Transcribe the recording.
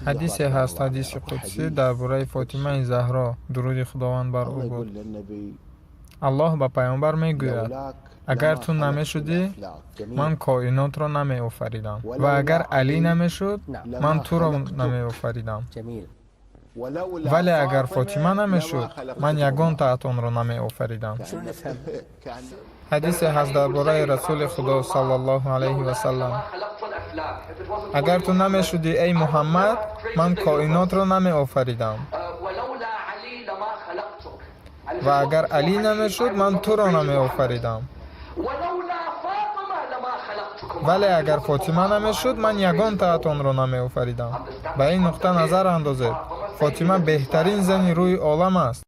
Ҳадисе ҳаст, ҳадиси қудсӣ дар бораи Фотимаи Заҳро, дуруди Худованд бар ӯ бод. Аллоҳ ба паёмбар мегӯяд: «Агар ту намешудӣ, ман коинотро намеофаридам, ва агар Алӣ намешуд, ман туро намеофаридам, вале агар Фотима намешуд, ман ягонтаатонро намеофаридам». Ҳадисе ҳаст дар бораи Расули Худо, саллаллоҳу алайҳи васаллам: «Агар ту намешудӣ, эй Муҳаммад, ман коинотро намеофаридам, ва агар Алӣ намешуд, ман туро намеофаридам, вале агар Фотима намешуд, ман ягонтаатонро намеофаридам». Ба ин нуқта назар андозед: Фотима беҳтарин зани рӯи олам аст.